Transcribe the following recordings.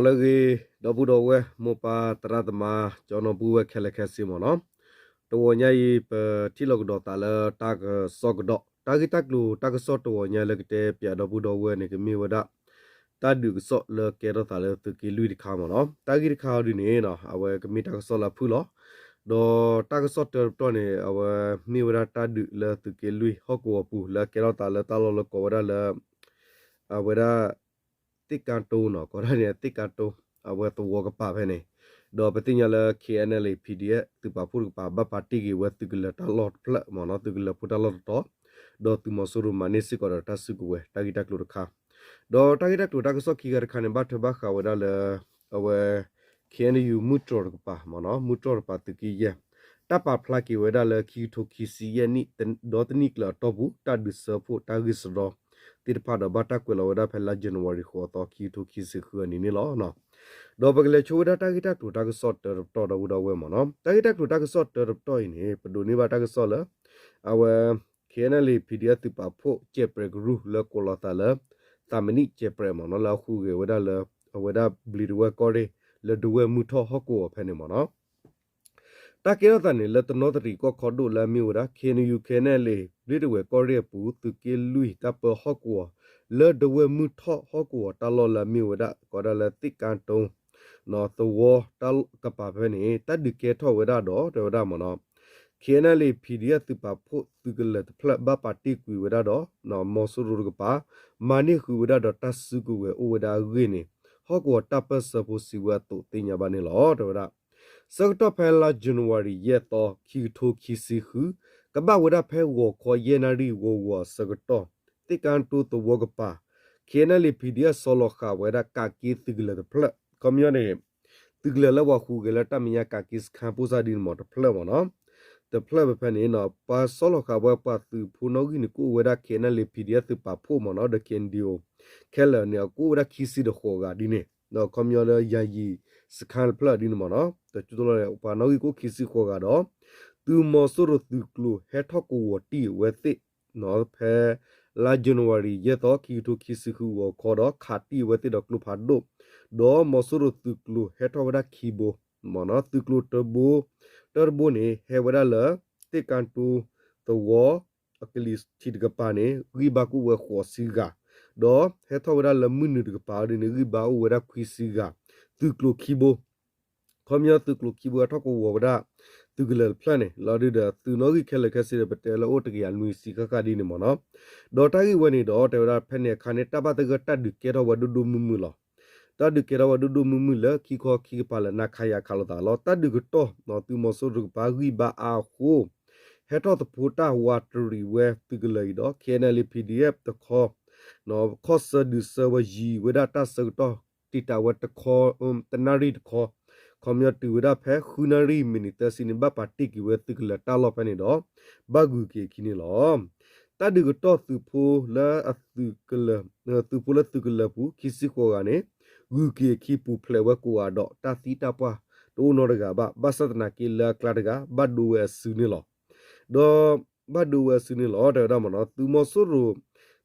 လၢအဂ့ၤ ဒီပုၢ်ဒီဝဲၢ် မိၢ်ပၢ်သရၣ်သမါ ကၠီနီၤပုၢ်ဝဲၢ်ခဲလၢာ်ခဲဆ့မ့ၢ်နီၤ, တဂီၤညါအံၤ ပထံၣ်လိာ်ကဒီးသးလၢတၢ်ကစီၣ်ကဒီး တၢ်ဂ့ၢ်တၢ်ကျိၤတၢ်ကစီၣ်တဂီၤညါလၢကတဲပၠးဒီပုၢ်ဒီဝဲၢ်န့ၣ် ကမ့ၢ်ဝဲဒၣ် တၢ်ဒုးကစီၣ်လၢကဲထီၣ်သးလၢသုးက့လွံၢ်တခါမ့ၢ်နီၤ, တၢ်ဂ့ၢ်တခါအံၤဒ်န့ၣ် အဝဲကမ့ၢ်တၢ်ကစီၣ်လၢအဖုၣ်လီၤ. ဒီးတၢ်ကစီၣ်တၢတပတီၢ်န့ၣ် အဝဲမ့ၢ်ဝဲဒၣ်တၢ်ဒုးလၢသုးက့လွံၢ်ဟီၣ်ကဝီၤပူၤ လၢကဲထီၣ်သးလၢတၢ်လီၢ်လၢကိးဝဲဒၣ်လၢ အဝဲဒၣ် သ့ၣ်ကါတိနီၤ, ကိးဒၣ်န့ၣ်သ့ၣ်ကါတိ အဝဲသဝီကပၤဖဲန့ၣ်, ဒီးပသ့ၣ်ညါလၢ KNLA PDF သုးပာ်ဖှိၣ်တကပၤ ဘၣ်ပာ်တ့ၢ်က့ၤဝဲသုးကလၢၤတၢ်လီၢ်တဖျၢၣ်မ့ၢ်နီၤ, သုးကလၢၤဖိတၢ်လီၢ်တတီၤ, ဒီးသုးမီၤစိရိၤမၤန့ၢ်စ့ၢ်ကီးဒီးတၢ်စုကဝဲၤ တၢ်ဂ့ၢ်တၢ်ကျိၤတခါ, ဒီးတၢ်ဂ့ၢ်တၢ်ကျိၤတၢ်ကစီၣ်ခံခါတခါန့ၣ် ဘၣ်ထွဲဘၣ်ဃးဝဲဒၣ်လၢ အဝဲ KNU မုၢ်တြီၤတကပၤမ့ၢ်နီၤ, မုၢ်တြီၤတကပၤသုးက့ယဲၢ် တၢ်ပာ်ဖျါက့ၤဝဲဒၣ်လၢခံကထိခံဆံယဲၢ်နံၣ် ဒီတနံၣ်ကျၢၤအတီၢ်ပူၤ တၢ်ဒုးစၢဖှိၣ်တၢ်ဂ့ၢ်စရီသ့ၣ်တဖၣ်ဒီး ဘၣ်တၢ်ကွဲးလီၤဝဲဒၣ်ဖဲလါ January ဃိးသီ ခံကထိခံဆံဃုအနံၤန့ၣ်လီၤ. ဒီးပကလဲၤဆိဝဲဒၣ်တၢ်ဂ့ၢ်တၢ်ကျိၤတၢ်ကစီၣ်တၢတပတီၢ်ဒီပုၢ်ဒီဝဲၢ်မ့ၢ်နီၤ, တၢ်ဂ့ၢ်တၢ်ကျိၤတၢ်ကစီၣ်တၢတပတီၢ်အံၤန့ၣ် ပဒိးန့ၢ်ဘၣ်တၢ်ကစီၣ်လၢ အဝဲ KNLA PDF သုးပာ်ဖှိၣ် ကဲးပြဲးကရူၢ်လၢကိးလီၤသးလၢ သးမံးနံးကဲးပြဲးမ့ၢ်နီၤ, လၢအဟူးဂဲၤဝဲဒၣ်လၢ အဝဲဒၣ်ဘျံးတဝဲၢ်ကီၢ်ရ့ၣ် လၢဒဝဲၢ်မုၢ်ထီၣ်ဟီၣ်ကဝီၤဖဲန့ၣ်မ့ၢ်နီၤ တၢ်ကဲထီၣ်သးန့ၣ် လၢတနီသရံၣ်ကီၢ်ခီဒိၣ်လၢအမ့ၢ်ဝဲဒၣ် KNU KNLA ဘျံးတဝဲၢ်ကီၢ်ရ့ၣ်အပူၤ သုးက့လွံၢ်တၢ်ပၢဟီၣ်ကဝီၤ လၢဒဝဲၢ်မုၢ်ထီၣ်ဟီၣ်ကဝီၤတၢ်လီၢ်လၢအမ့ၢ်ဝဲဒၣ် ကိးဒၣ်လၢသ့ၣ်ကါတိ သဝီတၢ်ကပၤဖဲန့ၣ် တၢ်ဒုးကဲထီၣ်ဝဲဒၣ်ဒီး တဲဝဲဒၣ်မ့ၢ်နီၤ KNLA PDF သုးပာ်ဖှိၣ်သုးကလၢၤတဖျၢၣ် ဘၣ်ပာ်တ့ၢ်ကွံာ်ဝဲဒၣ်ဒီး မီၤစိရိၤတကပၤ မၤန့ၢ်ဃုာ်ဝဲဒၣ်ဒီးတၢ်စုကဝဲၤအိၣ်ဝဲဒၣ်အဂ့ၢ်န့ၣ် ဟီၣ်ကဝီၤတၢ်ပၢၢ်ဆၢဖိစံးဝဲအသိးသ့ၣ်ညါဘၣ်န့ၣ်လီၤ. တဲဝဲဒၣ် ဆၢကတီၢ်ဖဲလါ January ယဲၢ်သီ ခံကထိခံဆံဃု ကဘၣ်ဝဲဒၣ်ဖဲဂီၤခီယဲၢ်နၣ်ရံၣ်ဂီၤဂီၤအဆၢကတီၢ် သ့ၣ်ကါတိသဝီကပၤ KNLA PDF ဆီလီၤဃာ်ဝဲဒၣ်ကးက့သုးကလၢၤတဖျၢၣ် ခီပညီန့ၣ် သုးကလၢၤလၢပှၤဟူးဂဲၤလၢတၢ်မဲာ်ညါကးက့စခါ ပိၢ်စၢ်ဒ်န့ၣ်မ့ၢ်တဖျၢၣ်မ့ၢ်နီၤ တဖျၢၣ်ဖဲဖဲန့ၣ် ပှၤဆီလီၤဃာ်ဝဲပှၤသုးဖိနီၣ်ဂံၢ်န့ၣ် ကအိၣ်ဝဲဒၣ် KNLA PDF သုးပာ်ဖှိၣ်မ့ၢ်နီၤ ဒီး KNDO ခဲလၢာ်န့ၣ် အကအိၣ်ဝဲဒၣ်ခံဆံဒီးဃိးဂၤဒ်န့ၣ် ခီပညီလၢယၤယံၤစခါတဖျၢၣ်ဒ်န့ၣ်မ့ၢ်နီၤ တကၠိတလီၢ်န့ၣ် ပှၤနီၣ်ဂံၢ်ကအိၣ်ခံဆံဃိးဂၤဒီး သုးမီၤစိရိၤသုးကျိၤဟဲထီၣ်ကဝီၤတံၢ်အဝဲသ့ၣ် ဖဲလါ January ယဲၢ်သီ ခံကထိခံဆံဃုဂီၤခီဒီး ခးတံၢ်အဝဲသ့ၣ်ဒီးကျိဖးဒိၣ် ဒီးမီၤစိရိၤသုးကျိၤဟဲထီၣ်ဝဲဒၣ်ခံဘိ မ့ၢ်နီၤ သုးကျိၤတဘိ တၢတဘိန့ၣ် ဟဲဝဲဒၣ်လၢ သ့ၣ်ကါတိသဝီ အကလံၤထံးတကပၤန့ၣ် ဂံၢ်ဘါကအိၣ်ဝဲဃိးဆံဂၤ ဒီးဟဲထီၣ်ဝဲဒၣ်လၢမုၢ်နုာ်တကပၤဒ်န့ၣ် ဂံၢ်ဘါအိၣ်ဝဲဒၣ်ခွံဆံဂၤ သုးကျိၤခံဘိ ခီပညီသုးကျိၤခံဘိဟဲထီၣ်ကဝီၤဝဲဒၣ် သုးကလၢၤတဖျၢၣ်န့ၣ် လီၤဒုဒီးသုးနီၣ်ဂံၢ်ခဲလၢာ်ခဲဆ့ဒီး ပတဲလၢအိၣ်တကယၤနွံဆံဃၣ်ဃၣ်ဒ်န့ၣ်မ့ၢ်နီၤ ဒီးတၢ်ဂ့ၢ်ဝဲန့ၣ်ဒီး တဲဝဲဒၣ်ဖဲန့ၣ်အခါန့ၣ် တၢ်ဘၣ်သဂၢၢ်တၢ်ဒုးကဲထီၣ်ဝဲဒိၣ်ဒိၣ်မုၢ်မုၢ်လီၤ. တၢ်ဒုးကဲထီၣ်ဝဲဒိၣ်ဒိၣ်မုၢ်မုၢ်လၢခံခီခံကပၤလၢနါခါယါခးလိာ်သးလီၤ. တၢ်ဒုးကတီၢ် သုးမီၤစိရိၤတကပၤဂံၢ်ဘါအါအဃိ ဟဲထီၣ်သဖိတၢ်ဝးတရံးဝဲသုးကလၢၤအံၤဒီး KNLA PDF တခီ ခီၣ်ဆၢဒုးဆၢဝဲယံၤဝဲဒၣ်တၢ်ဆၢကတီၢ် တံာ်တာ်ဝဲတခီ တနၣ်ရံၣ်တခီ ခီပညီတုၤဝဲဒၣ်ဖဲဃုနၣ်ရံၣ်မံးနံးသၢဆံန့ၣ် ဘၣ်ပာ်တ့ၢ်က့ၤဝဲသုးကလၢၤတၢ်လီၢ်ဖဲန့ၣ်ဒီး ဘၣ်ဂုၤက့ၤအခံန့ၣ်လီၤ. တၢ်ဒုးကတီၢ်သုးဖိလၢအသုးကလၢၤ သုးဖိလၢသုးကလၢၤပူၤ ခံဆံဃိးဂၤန့ၣ် ဂုၤက့ၤအခံပူၤဖျဲးဝဲကိးဂၤဒီး တၢ်သံတၢ်ပှၢ်တအိၣ်နီတဂၤဘၣ် ဘၣ်ဆၣ်သနာ်က့လၢအကျါတဂၤ ဘၣ်ဒိဝဲအစုန့ၣ်လီၤ. ဒီးဘၣ်ဒိဝဲအစုန့ၣ်လီၤ တဲဝဲဒၣ်မ့ၢ်နီၤ သုးမီၤစိရိၤ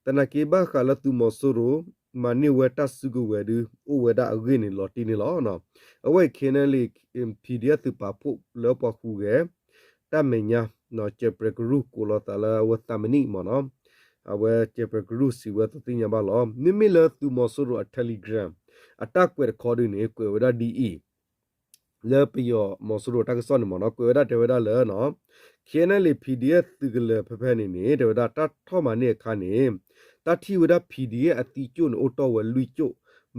သနာ်က့ဘၣ်ဃးလၢသုးမီၤစိရိၤ မၤန့ၢ်ဝဲတၢ်စုကဝဲၤဒုး အိၣ်ဝဲဒၣ်အဂ့ၢ်န့ၣ်လီၤတံၢ်န့ၣ်လီၤ. အဝဲအံၤ KNLA PDF သုးပာ်ဖှိၣ်လၢပှၤဟူးဂဲၤ တၢ်မဲာ်ညါ ကဲးပြဲးကရူၢ်ကိးလီၤသးလၢအဝဲသးမံးနံးမ့ၢ်နီၤ အဝဲကဲးပြဲးကရူၢ်စံးဝဲအသိးသ့ၣ်ညါဘၣ်လီၤ. မ့မ့ၢ်လၢသုးမီၤစိရိၤအ Telegram အတၢ်ကွဲးတခီဒုန့ၣ် ကွဲးဝဲဒၣ်ဒ်အံၤ လၢပယီၤမီၤစိရိၤတၢ်ကစီၣ်န့ၣ်မ့ၢ်နီၤ ကွဲးဝဲဒၣ်တဲဝဲဒၣ်လၢ KNLA PDF သုးကလၢၤဖဲဖဲန့ၣ်န့ၣ် တဲဝဲဒၣ်တၢ်ထီၣ်မၤန့ၢ်အခါန့ၣ် တၢ်ထံၣ်ဝဲဒၣ် PDF အသံကၠိၣ်န့ၣ် အိၣ်တီၢ်ဝဲလွံၢ်ကၠိၣ်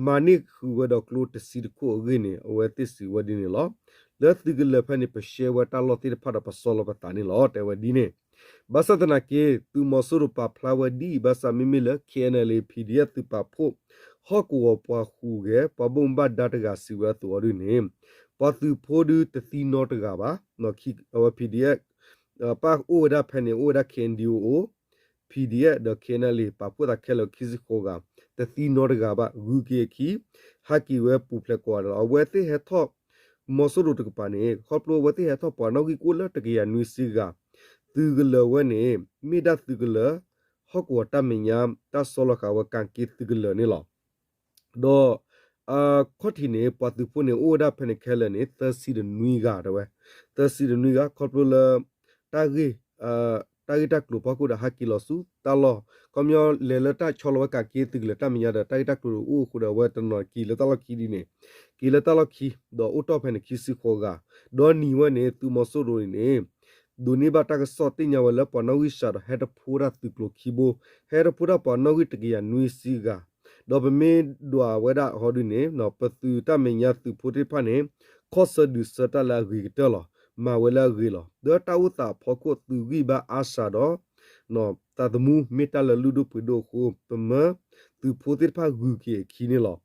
မၤန့ၢ်ဃုာ်ဝဲဒီးကျိတဆံတခိၣ်အဂ့ၢ်န့ၣ် အဝဲသ့ၣ်စံးဝဲဒ်န့ၣ်လီၤ. လၢသုးကလၢၤဖဲန့ၣ် ပရှဲဝဲတၢ်လီၢ်သ့ၣ်တဖၣ်ဒီးပဆီလီၤပသးန့ၣ်လီၤ တဲဝဲဒ်န့ၣ် ဘၣ်ဆၣ်သနာ်က့ သုးမီၤစိရိၤပာ်ဖျါဝဲဒ်အံၤ ဘၣ်ဆၣ်မ့မ့ၢ်လၢ KNLA PDF သုးပာ်ဖှိၣ် ဟီၣ်ကဝီၤပှၤဟူးဂဲၤ ပှၤဘၣ်မူဘၣ်ဒါတဂၤစံးဝဲအသိးအီၤဒ်န့ၣ် ပှၤသုးဖိဒုတသံနီတဂၤဘၣ် အဝဲ PDF ပၣ်အိၣ်ဝဲဒၣ်ဖဲန့ၣ် အိၣ်ဝဲဒၣ် KNDO PDF ဒီး KNLA ပာ်ဖှိၣ်သးခဲလၢာ်ခံဆံဃိးဂၤ တသံနီတဂၤဘၣ် ဂုၤက့ၤအခံ ဟးက့ၤဝဲပူၤဖျဲးကိးဂၤဒဲးလီၤ. အဝဲသ့ၣ်ဟဲထီၣ် မီၤစိရိၤတကပၤန့ၣ် ခီဖျိအဝဲသ့ၣ်ဟဲထီၣ်ပှၤနီၣ်ဂံၢ်ကအိၣ်လၢတကယၤနွံဆံဂၤ သုးကလၢၤဝဲန့ၣ် မ့ၢ်ဒၣ်သုးကလၢၤ ဟီၣ်ကဝီၤတၢ်မဲာ်ညါ တၢ်ဆီလီၤဃာ်ဝဲကးက့သုးကလၢၤန့ၣ်လီၤ. ဒီး ခီၣ်ထံးန့ၣ် ပှၤသုးဖိန့ၣ် အိၣ်ဝဲဒၣ်ဖဲန့ၣ်ခဲလၢာ်န့ၣ် သၢဆံဒီးနွံဂၤတဲဝဲ, သၢဆံဒီးနွံဂၤ ခီဖျိလၢ တၢ်ဂ့ၢ် တၢ်ဂ့ၢ်တၢ်ကျိၤဖီခိၣ်ဒီးဟးက့ၤလီၤဆူတၢ်လီၢ်, ခီပညီလဲၤလၢတၢ်ဆီလီၤဝဲကးက့ၤသုးကလၢၤတၢ်မဲာ်ညါဒီး တၢ်ဂ့ၢ်တၢ်ကျိၤအိၣ်အဃိဒီး အဝဲတနီၤက့ၤလၢတၢ်လီၢ်ခံဒ်န့ၣ်, က့ၤလၢတၢ်လီၢ်ခံ ဒီးအိၣ်တီၢ်ဖဲန့ၣ်ခံဆံဃိးဂၤ, ဒီးနံၤဝဲန့ၣ် သုးမီၤစိရိၤန့ၣ် ဒိးန့ၢ်ဘၣ်တၢ်ကစီၣ်သ့ၣ်ညါဝဲလၢပှၤနီၣ်ဂံၢ်စှၤဒီး ဟဲတဖိဒၣ်သုးကျိၤခံဘိ, ဟဲတဖိဒၣ်ပှၤနီၣ်ဂံၢ်တကယၤနွံဆံဂၤ, ဒီးပမ့ၢ်ဒွးဝဲဒၣ်ဟီဒုန့ၣ် ပသုးတၢ်မဲာ်ညါသုးဖိသ့ၣ်တဖၣ်န့ၣ် ခီၣ်ဆၢဒုးဆၢတၢ်လၢအဂ့ၤကတၢၢ်လီၤ. မၤဝဲလၢအဂ့ၤလီၤ. ဒီးတၢ်အိၣ်သးအဖီခိၣ်သုးဂံၢ်ဘါအါစှၤဒီး သးသမူမ့ၢ်တၢ်လၢလုၢ်ဒိၣ်ပှ့ၤဒိၣ်အဃိ ပမၢသုးဖိသ့ၣ်တဖၣ်ဂုၤက့ၤအခံန့ၣ်လီၤ.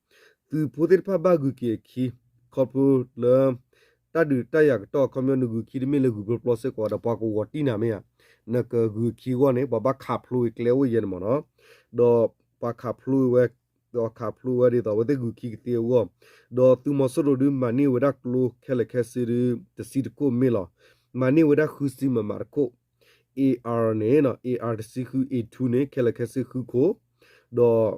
သုးဖိသ့ၣ်တဖၣ်ဘၣ်ဂုၤက့ၤအခံ ခီဖျိလၢ တၢ်ဒုးတၢ်ယၤကတီၢ်အခီပညီနဂုၤခံတမ့ၢ်လၢဂုၤဖျိဖျိစ့ၢ်ကီးဒီး ပှၤကဝီၤတံၢ်နၤမ့ၢ်ဧါ, နကဂုၤခံအဂီၢ်န့ၣ် ပှၤဘၣ်ခးဖျိဝဲကျဲအိၣ်ယဲန့ၣ်မ့ၢ်နီၤ, ဒီးပှၤခးဖျိဝဲ ဒီးခးဖျိဝဲဒ်သိးအဝဲသ့ၣ်ဂုၤခံကသ့အဂီၢ်, ဒီးသုးမီၤစိရိၤဒုးမၤန့ၢ်ဝဲဒၣ်ကျိခဲလၢာ်ခဲဆ့ဒုး တဆံတခိၣ်မ့ၢ်လီၤ. မၤန့ၢ်ဝဲဒၣ်ဃုဆံမမတခိၣ် AR န့ၣ် AR တဆံဃု A two န့ၣ် ခဲလၢာ်ခဲဆ့ဃုခိၣ်, ဒီး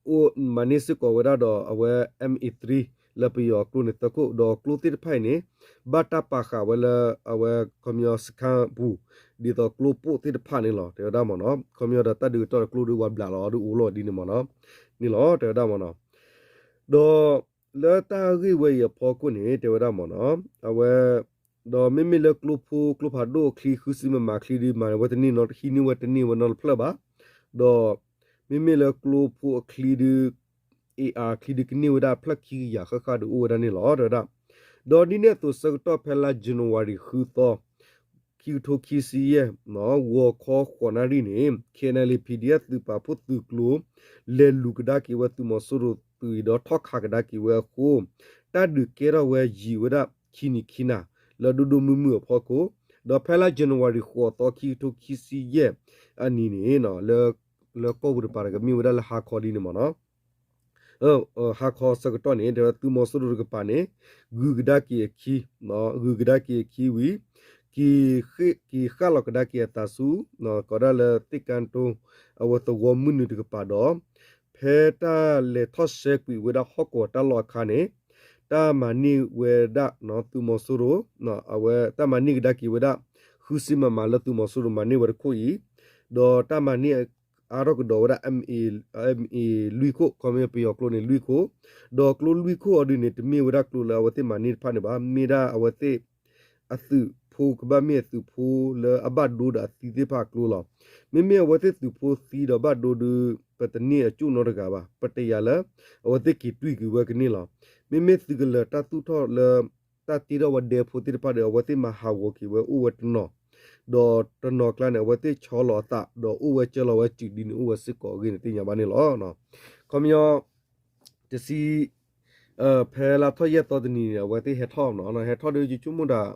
အိၣ်မၤန့ၢ်စ့ၢ်ကီးဝဲဒၣ်ဒီးအဝဲ M A three လၢပယီၤအကျိန့ၣ်သၢခိၣ်, ဒီးကျိသ့ၣ်တဖၣ်အံၤန့ၣ် ဘၣ်တၢ်ပာ်ဃာ်ဝဲလၢအဝဲခီပညီစခန်းပူၤ ဒ်သိးကျိပိၢ်သ့ၣ်တဖၣ်န့ၣ်လီၤ တဲဝဲဒၣ်မ့ၢ်နီၤ. ခီပညီဒီးတၢ်ဒုးကတီၢ်ဒီးကျိဒုးဝးဘျးလီၤဒုးအိၣ်လီၤဒ်န့ၣ်မ့ၢ်နီၤ, န့ၣ်လီၤ တဲဝဲဒၣ်မ့ၢ်နီၤ. ဒီးလၢတၢ်ဂ့ၢ်ဝဲအံၤအဖီခိၣ်န့ၣ် တဲဝဲဒၣ်မ့ၢ်နီၤ, အဝဲ ဒီးမ့မ့ၢ်လၢကျိဖိကျိဖးဒိၣ်အချံ ဃုဆံမမအချံဒုး မၤဝဲတန့ၢ်နီတ ဟံးန့ၢ်ဝဲတန့ၢ်ဝဲနီတဖျၢၣ်ဘၣ်. ဒီးမ့မ့ၢ်လၢကျိဖိအချံဒုး AR အချံဒုးကန့ၢ်ဝဲဒၣ်ဖျၢၣ်ခံကယၤဃၣ်ဃၣ်ဒုးအိၣ်ဝဲဒၣ်န့ၣ်လီၤ တဲဝဲဒၣ်. ဒီးဒ်န့ၣ်အသိးဆၢကတီၢ်ဖဲလါ January ဃုသီ ခံကထိခံဆံယဲၢ် ဂီၤခီဃိးနၣ်ရံၣ်န့ၣ် K N L A P D F သုးပာ်ဖှိၣ်သုးကျိၤ လဲၤလူၤကဒါက့ၤဝဲသုးမီၤစိရိၤသုးအံၤဒီးထီၣ်ခးကဒါက့ၤဝဲအဃိ တၢ်ဒုးကဲထီၣ်ဝဲယံာ်ဝဲဒၣ်ခံနံၤခံနၤ လၢဒိၣ်ဒိၣ်မုၢ်မုၢ်အဖီခိၣ်, ဒီးဖဲလါ January ဃိးသီခံကထိခံဆံယဲၢ်အနံၤန့ၣ် လၢကီၢ်ပူၤတပၤတကမ့ၢ်ဝဲဒၣ်လၢဟါခီဒ်န့ၣ်မ့ၢ်နီၤ ဟါခီဆၢကတီၢ်န့ၣ် တဲဝဲသုးမီၤစိရိၤတကပၤန့ၣ် ဂုၤကဒါက့ၤအခံ, ဂုၤကဒါက့ၤအခံဝံၤ က့ၤဃ့ၣ်က့ၤဃၣ်လီၤကဒါက့ၤအသးဆူ ကိးဒၣ်လၢသ့ၣ်ကါတိ အဝဲသဝီမုၢ်နုာ်တကပၤဒီး ဖဲတၢ်လဲၤထီၣ်ဆှဲကွံာ်ဝဲဒၣ်ဟီၣ်ကဝီၤတၢ်လီၢ်အခါန့ၣ် တၢ်မၤန့ၢ်ဝဲဒၣ်သုးမီၤစိရိၤ အဝဲတၢ်မၤန့ၢ်ကဒါက့ၤဝဲဒၣ် ဃုဆံမမလၢသုးမီၤစိရိၤမၤန့ၢ်ဝဲတခိၣ်အံၤ ဒီးတၢ်မၤန့ၢ်အါထီၣ်ကဒီးဝဲဒၣ် MA လွံၢ်ခိၣ် ခီမ့ၢ်ပယီၤကျိန့ၣ်လွံၢ်ခိၣ်, ဒီးကျိလွံၢ်ခိၣ်အီၤဒုန့ၣ် တမ့ၢ်ဝဲဒၣ်ကျိလၢအဝဲသ့ၣ်မၤန့ၢ်တဖၣ်န့ၣ်ဘၣ်, မ့ၢ်ဒၣ်အဝဲသ့ၣ် အသုးဖိကဘၣ်မ့ၢ်အသုးဖိလၢအဘၣ်ဒိဒီးအသံသ့ၣ်တဖၣ်အကျိလီၤ. မ့မ့ၢ်အဝဲသ့ၣ်သုးဖိသံဒီးဘၣ်ဒိဒု ပတန့ၢ်အကၠိၣ်နီတဂၤဘၣ်, ပတယာ်လၢ အဝဲသ့ၣ်က့ၤတွံၢ်က့ၤဝဲကန့ၢ်လီၤ. မ့မ့ၢ်သုးကလၢၤတၢ်သူၣ်ထီၣ်လၢ တၢ်တ့ထီၣ်ဝဲဒဲဖိသ့ၣ်တဖၣ်ဒီး အဝဲသ့ၣ်မၤဟးဂီၤက့ၤဝဲအိၣ်ဝဲတနီၤ, ဒီးတနီၤကျါန့ၣ် အဝဲသ့ၣ်ဆီလီၤအသး ဒီးအိၣ်ဝဲကၢလီၤဝဲစုးဒ်န့ၣ် အိၣ်ဝဲစ့ၢ်ကီးအဂ့ၢ်န့ၣ်သ့ၣ်ညါဘၣ်န့ၣ်လီၤ. ခီပညီ တဆံ ဖဲလါထီၣ်ယဲၢ်သီတနံၤန့ၣ် အဝဲသ့ၣ်ဟဲထီၣ်နီၤ, ဟဲထီၣ်ဒီးယဆိကမိၣ်ဒၣ်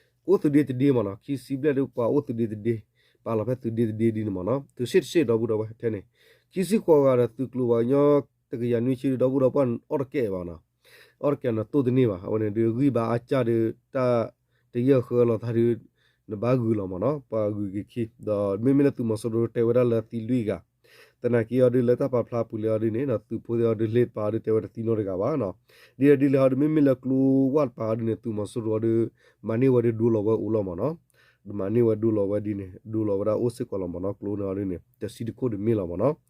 ကအိၣ်သုးဒ့တဒ့မ့ၢ်နီၤ, ခံဆံဘျဲၣ်ဒီးပှၤအိၣ်သုးဒ့တဒ့, ပာ်လီၤဖဲသုးဒ့တဒ့ဒ်န့ၣ်မ့ၢ်နီၤ, သုးဆ့ၣ်တဆ့ၣ်ဒီပုၢ်ဒီဝဲၢ်ထဲန့ၣ်, ခံဆံဃိးဂၤဒီးသုးကျိၤပှၤကညီ တကယၤနွံဆံဒီး ဒီပုၢ်ဒီဝဲၢ်ပှၤအီၣ်တကဲဘၣ်နီၤ, အီၣ်တကဲနီၤသိၣ်တန့ၢ်ဘၣ်, အဝဲန့ၣ်ဒုးဂံၢ်ဘါအါကၢ်ဒီး တၢ်တယၢၢ်ဃၢလီၤသးဒီး နဘၣ်ဂုၤလီၤမ့ၢ်နီၤ, ပှၤဂုၤက့ၤခံ, ဒီးမ့မ့ၢ်လၢသုးမီၤစိရိၤတဲဝဲဒၣ်လၢသံလွံၢ်ဂၤ သနာ်က့အီၤဒုးလၢတၢ်ပာ်ဖျါပူၤလၢအီၤဒုးန့ၣ် သုးဖိသ့ၣ်အီၤဒုးလ့တပာ်အီၤဒုးတဲဝဲတသံနီတဂၤဘၣ်နီၤ, ဒ်လဲၣ်ဒ်လဲၣ်ဟီဒုး မ့မ့ၢ်လၢကျိဝၢ်တပၤအီၤဒုးန့ၣ် သုးမီၤစိရိၤအီၤဒုး မၤန့ၢ်ဝဲဒုးဒိလီၤဝဲအိၣ်လီၤမ့ၢ်နီၤ, မၤန့ၢ်ဝဲဒိလီၤဝဲဒ်န့ၣ် ဒိလီၤဝဲဒၣ်အိၣ်စ့ၢ်ကီးလီၤမ့ၢ်နီၤ, ကျိန့ၣ်အီၤဒုးန့ၣ် တဆံတခိၣ်ဒုးမ့ၢ်လီၤမ့ၢ်နီၤ,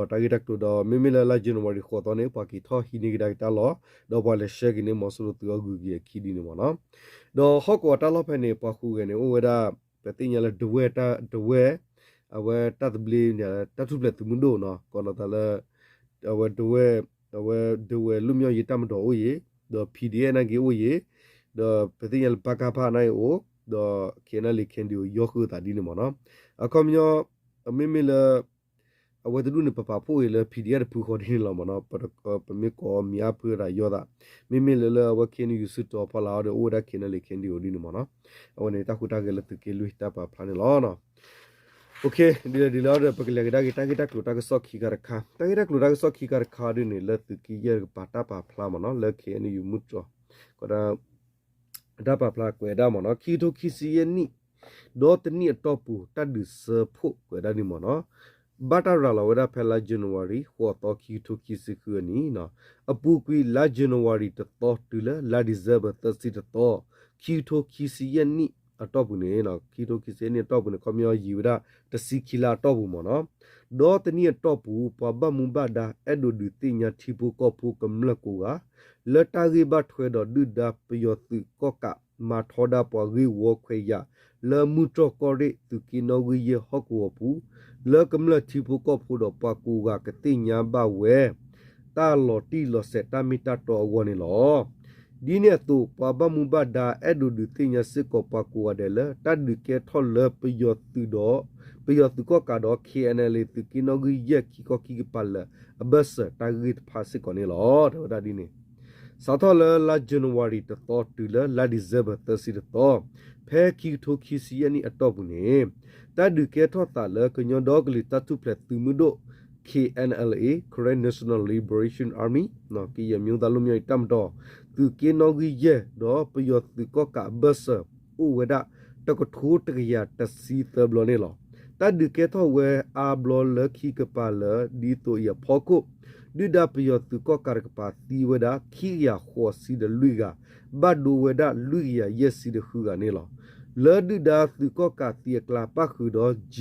ဒီးတၢ်ဂ့ၢ်တၢ်ကျိၤဒီး မ့မ့ၢ်လၢလါ January ဃိးသီန့ၣ် ပှၤက့ၤထီၣ်ဟံးန့ၢ်ကဒါက့ၤတၢ်လီၢ်, ဒီးပှၤလဲၤဆှၢက့ၤန့ၢ်မီၤစိရိၤသုးအီၤဂုၤက့ၤအခံဒ်န့ၣ်မ့ၢ်နီၤ, ဒီးဟီၣ်ကဝီၤတၢ်လီၢ်ဖဲန့ၣ် ပှၤဃုဂဲၤန့ၣ် အိၣ်ဝဲဒၣ် ပသ့ၣ်ညါလၢဒဝဲၢ်တၢ်ဒဝဲၢ် အဝဲတၢ်သဘျ့ တၢ်ထူၣ်ဖျဲးသုးမုၢ်ဒိၣ်နီၤ, ကိးလီၤသးလၢ အဝဲဒဝဲၢ် အဝဲဒဝဲၢ်လွတ်မြောက်ရေးတပ်မတော်အိၣ်ယံၤ, ဒီး P D F နာ်က့အိၣ်ယံၤ, ဒီးပသ့ၣ်ညါလၢ ပကဖ နာ်က့အိၣ်, ဒီး K N L A K N D O ယီဃုာ်သးဒ်န့ၣ်မ့ၢ်နီၤ, အခီပညီ မ့မ့ၢ်လၢ အဝဲတဒူၣ်န့ၣ် ပပာ်ဖှိၣ်အံၤလၢ P D F တဖုဃီဒ်န့ၣ်လီၤမ့ၢ်နီၤ, ပမ့ၢ်ကိးမံၤအါဖုတၢ်ယီသး, မ့မ့ၢ်လၢလၢအဝဲ K N U စုတီၤဖီလာ်အီၤဒီး အိၣ်ဝဲဒၣ် K N L A K N D O ဒ်န့ၣ်မ့ၢ်နီၤ, အဝဲန့ၣ်တၢ်ဟူးတၢ်ဂဲၤလၢသုးက့လွံၢ်တၢ်ပာ်ဖျါန့ၣ်လီၤ. ဒ်လဲၣ်ဒ်လဲၣ်ဒီး ပကလဲၤကဒါက့ၤတၢ်ဂ့ၢ်တၢ်ကျိၤတၢ်ကစီၣ်ခံခါတခါ, တၢ်ဂ့ၢ်တၢ်ကျိၤတၢ်ကစီၣ်ခံခါတခါဒ်န့ၣ် လၢသုးက့ယဲၢ်တကပၤတၢ်ပာ်ဖျါမ့ၢ်နီၤ, လၢ K N U မုၢ်တြီၤ ကဒီး တၢ်ပာ်ဖျါကွဲးဒၣ်မ့ၢ်နီၤ, ခံကထိခံဆံယဲၢ်နံၣ် ဒီးတနံၣ်အတီၢ်ပူၤ တၢ်ဒုးစၢဖှိၣ်ကွဲးဒၣ်ဒ်မ့ၢ်နီၤ, ဘၣ်တၢ်ရၤလီၤဝဲဒၣ်ဖဲလါ January ဃိးသီ ခံကထိခံဆံဃုအနံၤ, အပူၤကွံာ်လါ January တသီတုၤလၢလါ December သၢဆံတသီ ခံကထိခံဆံယဲၢ်နံၣ်အတီၢ်ပူၤန့ၣ်, ခံကထိခံဆံယဲၢ်နံၣ်အတီၢ်ပူၤန့ၣ် ခီပညီယံာ်ဝဲဒၣ်တဆံခံလါအတီၢ်ပူၤမ့ၢ်နီၤ. ဒီးတနံၣ်အတီၢ်ပူၤ ပှၤဘၣ်မူဘၣ်ဒါအဲၣ်ဒိးဒုးသ့ၣ်ညါထံဖိကီၢ်ဖိကမျၢၢ်ကိးဂၤ လၢတၢ်ဂ့ၢ်ဘၣ်ထွဲဒီးဒုၣ်ဒါပယီၤသုးကီၣ်ကး မၤထီဒါပှၤဂ့ၢ်ဝီခွဲးယာ် လၢမုၢ်တြီၢ်ကီၢ်ရ့ၣ်သုးက့နီၣ်ဂံၢ်ယဲၢ်ဟီၣ်ကဝီၤပူၤ လၢကမျၢၢ်ထံဖိကီၢ်ဖိဒီးပှၤကိးဂၤကသ့ၣ်ညါဘၣ်ဝဲ တၢ်လီၤတံၢ်လီၤဆဲးတၢ်မ့ၢ်တၢ်တီအဂီၢ်န့ၣ်လီၤ. ဒ်န့ၣ်အသိး ပှၤဘၣ်မူဘၣ်ဒါအဲၣ်ဒိးဒုးသ့ၣ်ညါစ့ၢ်ကီးပှၤကိးဂၤဒဲးလၢ တၢ်ဒုးကဲထီၣ်လၢပယီၤသုးဒီး ပယီၤသုးကီၣ်ကးဒီး K N L A သုးက့နီၣ်ဂံၢ်ယဲၢ်ခံကီၢ်ခံကပၤလၢာ်အဘၢၣ်စၢၤတၢ်ဂ့ၢ်တဖၣ်စ့ၢ်ကီးန့ၣ်လီၤ. တဲဝဲဒၣ်ဒ်န့ၣ် စးထီၣ်လၢလါ January တသီတုၤလၢလါ December သၢဆံတသီ ဖဲခံကထိခံဆံယဲၢ်နံၣ်အတီၢ်ပူၤန့ၣ် တၢ်ဒုးကဲထီၣ်သးလၢကညီဒီကလုာ်တၢ်ထူၣ်ဖျဲးသုးမုၢ်ဒိၣ် K N L A, Karen National Liberation Army, ကရင်အမျိုးသားလွတ်မြောက်ရေးတပ်မတော် သုးက့နီၣ်ဂံၢ်ယဲၢ် ဒီးပယီၤသုးကီၣ်ကးအဘၢၣ်စၢၤ အိၣ်ဝဲဒၣ်တကထိတကယၤတဆံသၢဘျီန့ၣ်လီၤ. တၢ်ဒုးကဲထီၣ်ဝဲအါဘျီလၢခံကပၤလၢာ် ဒ်သိးအံၤအဖီခိၣ် ဒုၣ်ဒါပယီၤသုးကီၣ်ကးတကပၤသံဝဲဒၣ် ခံကယၤဃိးဆံဒီးလွံၢ်ဂၤ, ဘၣ်ဒိဝဲဒၣ်လွံၢ်ကယၤယဲၢ်ဆံဒီးဃုဂၤန့ၣ်လီၤ. လၢဒုၣ်ဒါသုးကီၣ်ကးသံအကျါ ပၣ်ဃုာ်ဒီး G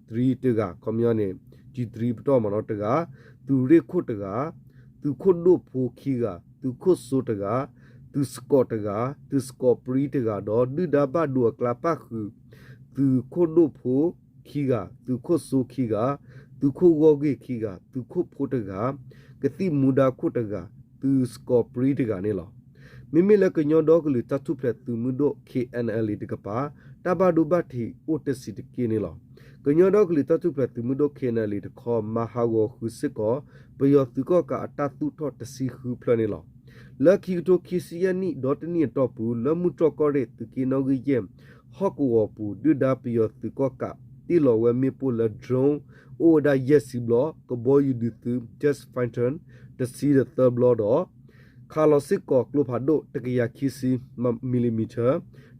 three တဂၤ, ခီပညီန့ၣ် G three ပတီၢ်မ့ၢ်နီၤ တဂၤ, သုးရ့ၣ်ခိၣ်တဂၤ, သုးခိၣ်ဒိၣ်ဖိခံဂၤ, သုးခိၣ်စိတဂၤ, သုးစကီးတဂၤ, သုးစကီးပြံတဂၤ ဒီးဒုၣ်ဒါဘၣ်ဒိအကျါ ပၣ်ဃုာ် သုးခိၣ်ဒိၣ်ဖိခံဂၤ, သုးခိၣ်စိခံဂၤ, သုးခိၣ်ဂီၢ်ဂ့ၢ်ခံဂၤ, သုးခိၣ်ဖိတဂၤ, ကသံၣ်မူဒါခိၣ်တဂၤ, သုးစကီးပြံတဂၤန့ၣ်လီၤ. မ့မ့ၢ်လၢကညီဒီကလုာ်တၢ်ထူၣ်ဖျဲးသုးမုၢ်ဒိၣ် K N L A တကပၤ တၢ်ဘၣ်ဒိဘၣ်ထံးအိၣ်တဆံးတက့ၢ်န့ၣ်လီၤ. ကညီဒီကလုာ်တၢ်ထူၣ်ဖျဲးသုးမုၢ်ဒိၣ် K N L A တခီ မၤဟးဂီၤဃုာ်စ့ၢ်ကီး ပယီၤသုးကီၣ်ကးအတၢ်သူၣ်ထီၣ်တဆံဃုဖျၢၣ်န့ၣ်လီၤ. လၢခံကထိခံဆံယဲၢ်နံၣ်ဒီးတနံၣ်အတီၢ်ပူၤ လၢမုၢ်တြီၢ်ကီၢ်ရ့ၣ်သုးက့နီၣ်ဂံၢ်ယဲၢ် ဟီၣ်ကဝီၤပူၤ ဒုၣ်ဒါပယီၤသုးကီၣ်ကး တ့ၢ်လီၤဝဲမ့ၣ်ပိၢ်လၢ drone အိၣ်ဝဲဒၣ်ယဲၢ်ဆံဘျီ, ကဘီယူၤဒုးသုး jet fighter တဆံဒီးသၢဘျီဒီး ခးလီၤစ့ၢ်ကီးကျိဖးဒိၣ် တကယၤခံဆံ millimeter,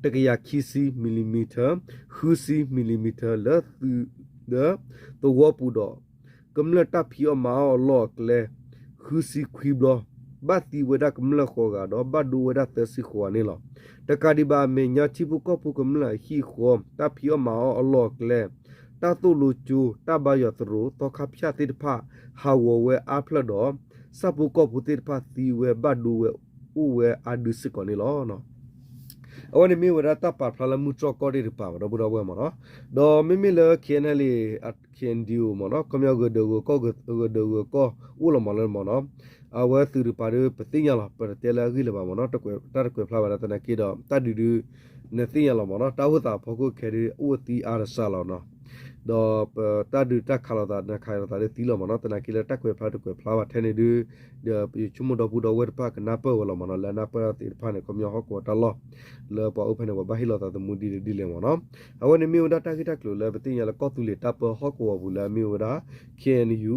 တကယၤခံဆံ millimeter, ဃုဆံ millimeter လၢသုး လၢသဝီပူၤဒီး ကမျၢၢ်တၢ်ဖံးအီၣ်မၤအီၣ်အလီၢ်အကျဲ ဃုဆံခွံဘျီ, ဘၣ်သံဝဲဒၣ်ကမျၢၢ်ဃိးဂၤဒီး ဘၣ်ဒိဝဲဒၣ်သၢဆံဃိးဂၤန့ၣ်လီၤ. တကးဒံးဘၣ် အမဲာ်ညါထံဖိကီၢ်ဖိကမျၢၢ်အဟံၣ်အဃီ တၢ်ဖံးအီၣ်မၤအီၣ်အလီၢ်အကျဲ တၢ်သိၣ်လိကၠိ တၢ်ဘါယွၤသရိာ် သီခါဖၠၣ်သ့ၣ်တဖၣ် ဟးဂီၤဝဲအါဖျၢၣ်ဒီး ဆၣ်ဖိကီၢ်ဖိသ့ၣ်တဖၣ်သံဝဲဘၣ်ဒိဝဲအိၣ်ဝဲအါဒုစ့ၢ်ကီးန့ၣ်လီၤ. အဝဲန့ၣ်မ့ၢ်ဝဲဒၣ်တၢ်ပာ်ဖျါလၢမုၢ်တြီၢ်ကီၢ်ရ့ၣ်တကပၤ ဒီပုၢ်ဒီဝဲၢ်မ့ၢ်နီၤ, ဒီးမ့မ့ၢ်လၢ K N L A, K N D O မ့ၢ်နီၤ, ခီပညီဂၢၤဒၢးဂၢၤကီၢ် ဂၢၤဒၢးဂၢၤကီၢ်အိၣ်လီၤမ့ၢ်လၢမ့ၢ်နီၤ, အဝဲသုးတကပၤဒီး ပသ့ၣ်ညါလီၤ ပတတဲလၢအဂ့ၢ်လၢၤဘၣ်မ့ၢ်နီၤ, တၢ်တကွဲးဖျါဘၣ်ဒီးသနာ်က့ဒီး တၢ်ဒုးဒုး နသ့ၣ်ညါလီၤမ့ၢ်နီၤ, တၢ်အိၣ်သးအဖီခိၣ်ခဲဒုး အိၣ်သံအါတစှၤလီၤနီၤ, ဒီးပတၢ်ဒုးတၢ်ခးလိာ်သး နခးလိာ်သးဒုးသံလီၤမ့ၢ်နီၤ, သနာ်က့လၢတၢ်ကွဲးဖျါတကွဲးဖျါဘၣ်ထဲန့ၣ်ဒုး ဒီးယဆိကမိၣ်ဒီပုၢ်ဒီဝဲၢ်တဖၣ်ကနၢ်ပၢၢ်ဝဲလီၤမ့ၢ်နီၤ, လၢအနၢ်ပၢၢ်သ့ၣ်တဖၣ်န့ၣ် ခီပညီဟီၣ်ကဝီၤတၢ်လီၢ် လၢပှၤအိၣ်ဖဲန့ၣ် ပှၤဘၣ်ဟ့ၣ်လီၤသးသမူဒ်လဲၣ်ဒ်လဲၣ်မ့ၢ်နီၤ, အဝဲန့ၣ်မ့ၢ်ဝဲဒၣ်တၢ်ဂ့ၢ်တၢ်ကျိၤလၢပသ့ၣ်ညါလၢကီၢ်သူလ့ၤတၢ်ပၢဟီၣ်ကဝီၤပူၤလၢအမ့ၢ်ဝဲဒၣ် K N U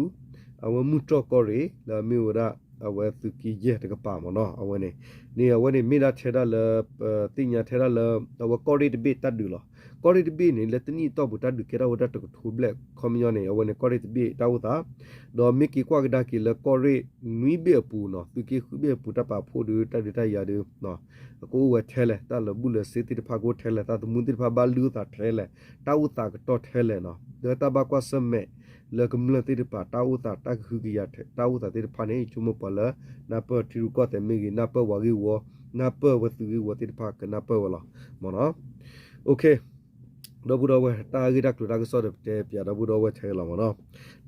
အဝဲမုၢ်တြီၢ်ကီၢ်ရ့ၣ် လၢအမ့ၢ်ဝဲဒၣ် အဝဲသုးက့ယဲၢ်တကပၤမ့ၢ်နီၤ, အဝဲန့ၣ် န့ၣ်အဝဲန့ၣ်မ့ၢ်ဒၣ်ထဲဒၣ်လၢ ပသ့ၣ်ညါထဲဒၣ်လၢ အဝဲကီၢ်ရ့ၣ်တဘ့ၣ်တၢ်ဒုးလီၤ. ကီၢ်ရ့ၣ်တဘ့ၣ်န့ၣ် လၢတနံၣ်အတီၢ်ပူၤတၢ်ဒုးကဲထီၣ်ဝဲဒၣ်တကထိဘျဲၣ် ခီပညီန့ၣ် အဝဲန့ၣ်ကီၢ်ရ့ၣ်တဘ့ၣ်တၢ်အိၣ်သး, ဒီးမ့ၢ်က့ၤကွၢ်ကဒါက့ၤလၢကီၢ်ရ့ၣ်နွံဘ့ၣ်အပူၤနီၤ, သုးက့ဃုဘ့ၣ်အပူၤ တၢ်ပာ်ဖှိၣ်ဒုး တၢ်ဒုးတၢ်ယၤဒုး ကအိၣ်ဝဲထဲလဲၣ်, တၢ်လၢာ်ဘူၣ်လၢာ်စ့သ့ၣ်တဖၣ်ကအိၣ်ထဲလဲၣ်, သးသမူသ့ၣ်တဖၣ်ဘၣ်လုၢ်အသးထဲလဲၣ်, တၢ်အိၣ်သးကတီၢ်ထဲလဲၣ်နီၤ, လၢတၢ်ဘၣ်ကွၢ်ဆၢၣ်မဲာ် လၢကမျၢၢ်သ့ၣ်တဖၣ် တၢ်အိၣ်သး တၢ်ကဟုကယာ် တၢ်အိၣ်သးသ့ၣ်တဖၣ်န့ၣ် ယဆိကမိၣ်ပှၤလၢ နၢ်ပၢၢ်ထံရူၢ်ကီၢ်သဲးမ့ၢ်ဂ့ၤ, နၢ်ပၢၢ်ပှၤဂ့ၢ်ဝီ, နၢ်ပၢၢ်ဝဲသုးဂ့ၢ်ဝီသ့ၣ်တဖၣ် ကနၢ်ပၢၢ်ဝဲလီၤမ့ၢ်နီၤ. ဒီပုၢ်ဒီဝဲၢ် တၢ်ဂ့ၢ်တၢ်ကျိၤတၢ်ကစီၣ်ဒီး ပတဲပၠးဒီပုၢ်ဒီဝဲၢ်ထဲလီၤမ့ၢ်နီၤ.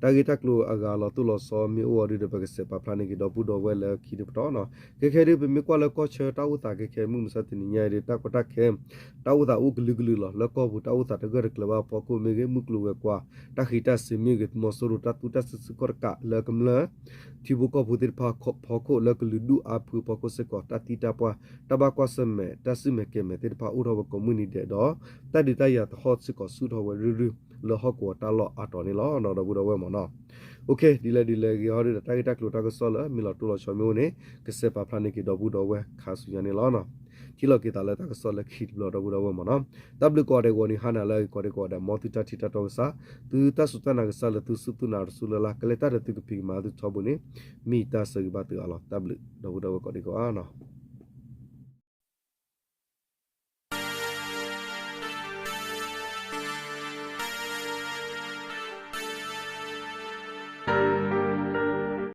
တၢ်ဂ့ၢ်တၢ်ကျိၤအဂၤလီၤတိၢ်လီၤဆီမ့ၢ်အိၣ်အီၤဒုဒီး ပကစဲးပာ်ဖျါန့ၢ်က့ၤဒီပုၢ်ဒီဝဲၢ်လၢခံတပတီၢ်နီၤ. ခဲခဲဒု ပမ့ၢ်ကွၢ်လၢကီၢ်ဆၢတၢ်အိၣ်သးခဲခဲ မုၢ်မဆါတနံၤညါအံၤဒီး တၢ်ကီတၢ်ခဲ တၢ်အိၣ်သးအိၣ်ကလုာ်ကလုာ်လီၤ. လၢကီၢ်ပူၤတၢ်အိၣ်သးတဂၢၢ်တကျၢၤဘၣ်အဖီခိၣ်မ့ၢ်ဂ့ၤ, မုၢ်ကျိၤဝဲၤကွာ် တၢ်ဃံးတၢ်စ့ၤမ့ၢ်ဂ့ၤ, သုးမီၤစိရိၤတၢ်သူတၢ်စုဆူၣ်ခီၣ်တကး လၢကမျၢၢ်ထံဖိကီၢ်ဖိသ့ၣ်တဖၣ်အဖီခိၣ် လၢကလုာ်ဒူၣ်အါဖုအဖီခိၣ်စ့ၢ်ကီး တၢ်သံတၢ်ပှၢ် တၢ်ဘၣ်ကွၢ်ဆၢၣ်မဲာ် တၢ်စူၢ်မဲာ်ကဲၤမဲာ်သ့ၣ်တဖၣ် အိၣ်ထီၣ်ဝဲကိးမုၢ်နံၤဒဲးဒီး တၢ်ဒုးတၢ်ယၤသဟီၣ်စ့ၢ်ကီးဆူၣ်ထီၣ်ဝဲရုၢ်ရုၢ် လၢဟီၣ်ကဝီၤတၢ်လီၢ်အါတီၤန့ၣ်လီၤ. ဒီပုၢ်ဒီဝဲၢ်မ့ၢ်နီၤ. ဒ်လဲၣ်ဒ်လဲၣ်ဂ့ၤဟီဒုဒီး တၢ်ဂ့ၢ်တၢ်ကျိၤတၢ်ကစီၣ်လၢမ့ၢ်လီၤတိၢ်လီၤဆီမ့ၢ်အိၣ်န့ၣ် ကစဲးပာ်ဖျါန့ၢ်က့ၤဒီပုၢ်ဒီဝဲၢ်ခါဆူညါန့ၣ်လီၤ. ဟံးလီၤက့ၤသးလၢတၢ်ကစီၣ်လၢခံတဘျီ ဒီပုၢ်ဒီဝဲၢ်မ့ၢ်နီၤ. တၢ်ဘျုးကိးဂၤဒဲးဂီၤန့ၣ် ဟါနၤလၢအဂ့ၤကိးဂၤဒဲး မ်သုတၢ်ထံၣ်တၢ်တီကစၢ်, သုတၢ်စူၢ်တၢ်နာ်ကစၢ်လၢသုစူၢ်သုနာ်တစူၢ်လၢ်လၢ် ကလဲၤတၢ်ဒီးသုကဖံးကမၤသုထီဘိန့ၣ် မ့ၢ်တၢ်ဆၢဂ့ၤဘၣ်သုအါလီၤ. တၢ်ဘျုး ဒီပုၢ်ဒီဝဲၢ်ကိးဂၤဒဲးဧါနီၤ.